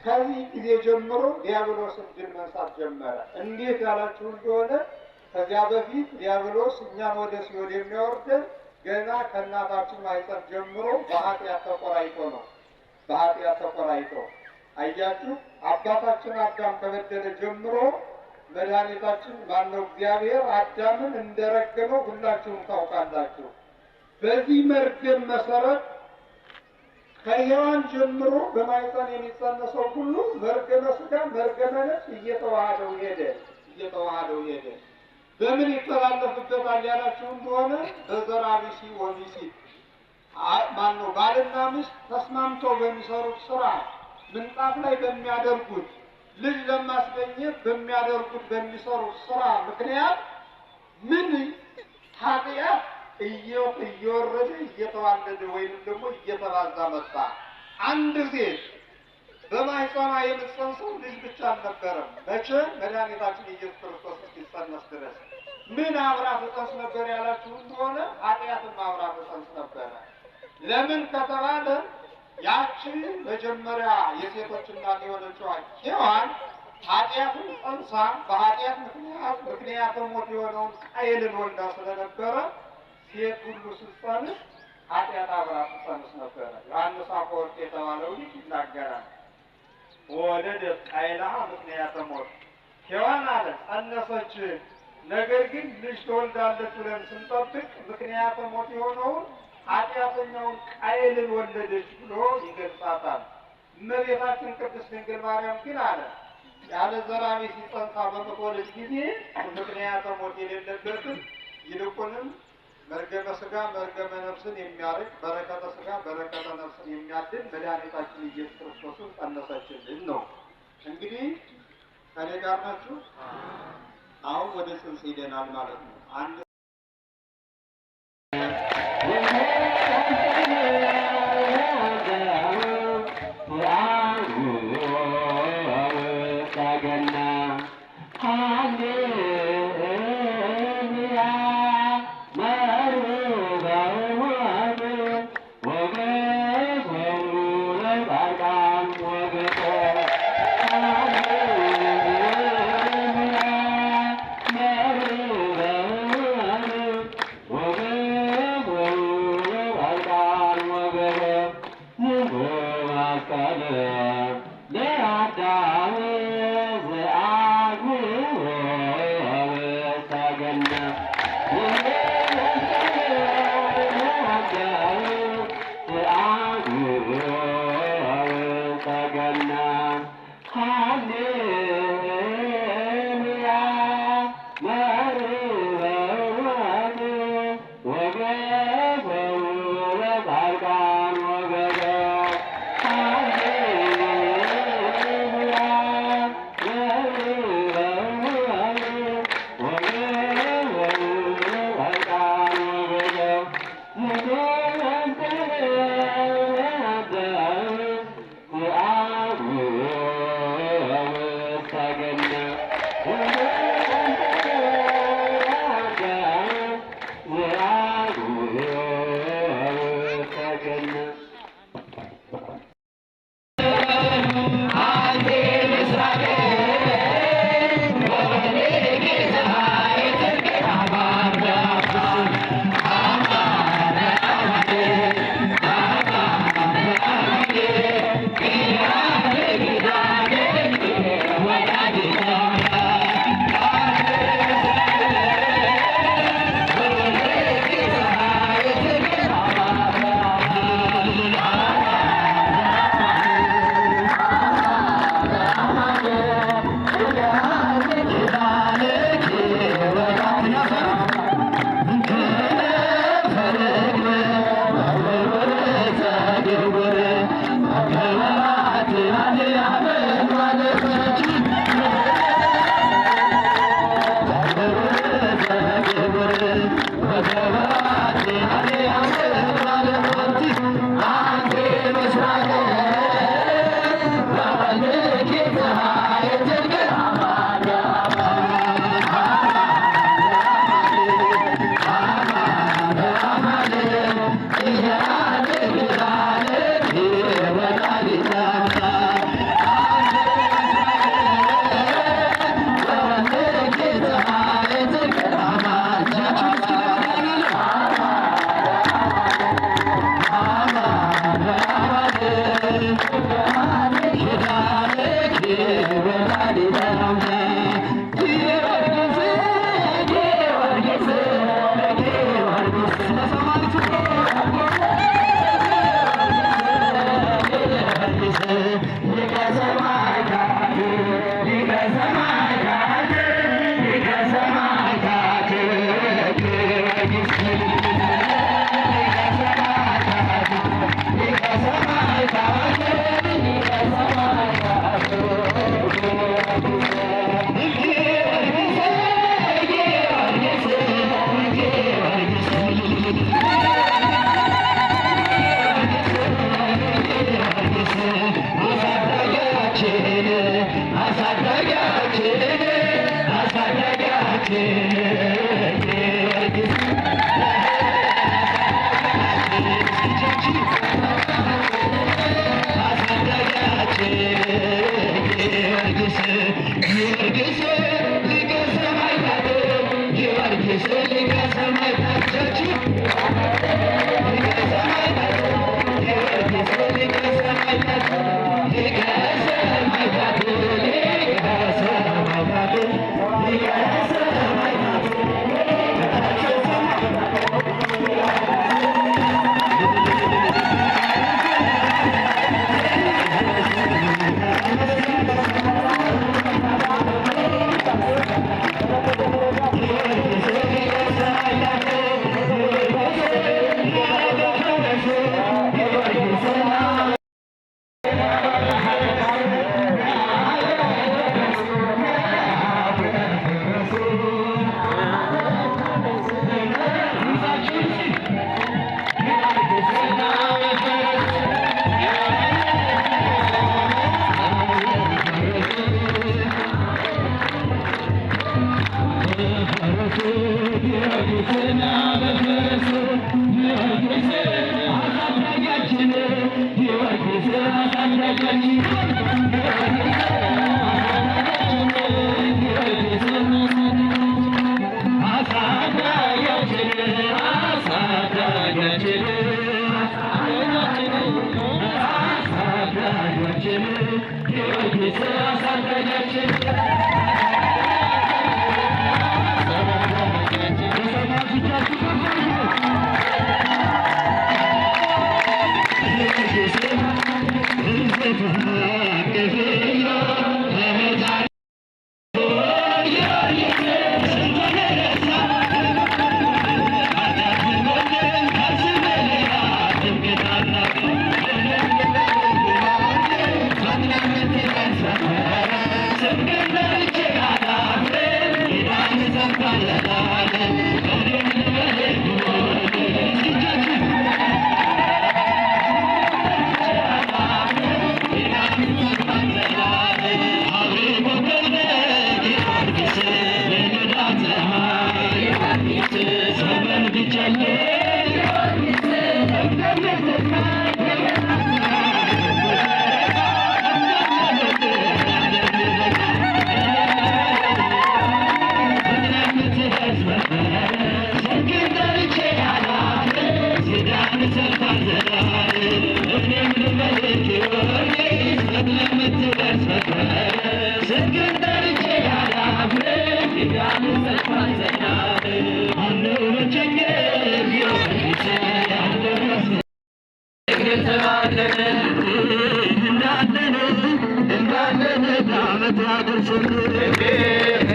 ከዚህ ጊዜ ጀምሮ ዲያብሎስን ድል መንሳት ጀመረ። እንዴት ያላችሁ እንደሆነ ከዚያ በፊት ዲያብሎስ እኛን ወደ ሲኦል የሚያወርደን ገና ከእናታችን ማኅፀን ጀምሮ በኃጢአት ተቆራይቶ ነው። በኃጢአት ተቆራይቶ አያችሁ፣ አባታችን አዳም ከበደለ ጀምሮ መድኃኒታችን ማነው እግዚአብሔር አዳምን እንደረገመው ሁላችሁም ታውቃላችሁ። በዚህ መርገም መሰረት ከሔዋን ጀምሮ በማኅፀን የሚጸነሰው ሁሉ መርገመ ሥጋ መርገመ ነፍስ እየተዋሃደው ሄደ እየተዋሃደው ሄደ። በምን ይተላለፍበታል ያላችሁ እንደሆነ በዘርአ ብእሲ ወብእሲት ማነው ባልና ሚስት ተስማምተው በሚሰሩት ስራ፣ ምንጣፍ ላይ በሚያደርጉት፣ ልጅ ለማስገኘት በሚያደርጉት በሚሰሩት ስራ ምክንያት ምን ኃጢአት እየወረደ እየተዋለደ ወይንም ደግሞ እየተባዛ መጣ። አንድ ሴት በማኅፀኗ የምትጸንሰው ልጅ ብቻ አልነበረም። መቼ መድኃኒታችን ኢየሱስ ክርስቶስ እስኪጸነስ ድረስ ምን አብራ ትጸንስ ነበር ያላችሁ እንደሆነ ኃጢአትም አብራ ትጸንስ ነበረ። ለምን ከተባለ ያቺ መጀመሪያ የሴቶች እናት የሆነችዋ ሔዋን ኃጢአትን ጸንሳ በኃጢአት ምክንያት ምክንያተ ሞት የሆነውን ቃየልን ወልዳ ስለነበረ ሴት ሁሉ ስትጸንስ ኃጢአት አብራ ትጸንስ ነበረ። ዮሐንስ አፈወርቅ የተባለው ልጅ ይናገራል። ወለደት ቃየልሃ ምክንያተ ሞት፣ ሔዋን አለ ጸነሰች፣ ነገር ግን ልጅ ትወልዳለች ብለን ስንጠብቅ ምክንያተ ሞት የሆነውን ኃጢአተኛውን ቃየልን ወለደች ብሎ ይገልጻታል። እመቤታችን ቅድስት ድንግል ማርያም ግን አለ ያለ ዘርአ ብእሲ ጸንሳ በምትወልድ ጊዜ ምክንያተ ሞት የሌለበትን ይልቁንም መርገመ ሥጋ መርገመ ነፍስን የሚያርቅ፣ በረከተ ሥጋ በረከተ ነፍስን የሚያድል መድኃኒታችን ኢየሱስ ክርስቶስን ጸነሰችልን ነው። እንግዲህ ከኔ ጋር ናችሁ? አሁን ወደ ጽንስ ሄደናል ማለት ነው። አንድ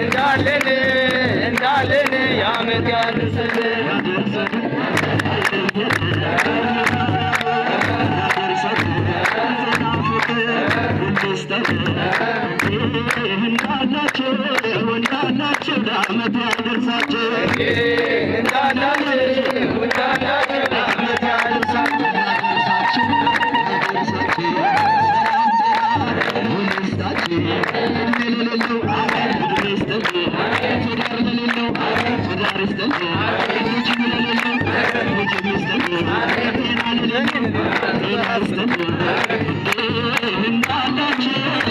እንዳለን እንዳለን የዓመት ያድርስልን። እንዳላቸው ለዓመት ያደርሳቸው። እንዳላችሁ እንዳላችሁ ለዓመት ያድርሳችሁ። እንዳላቸው።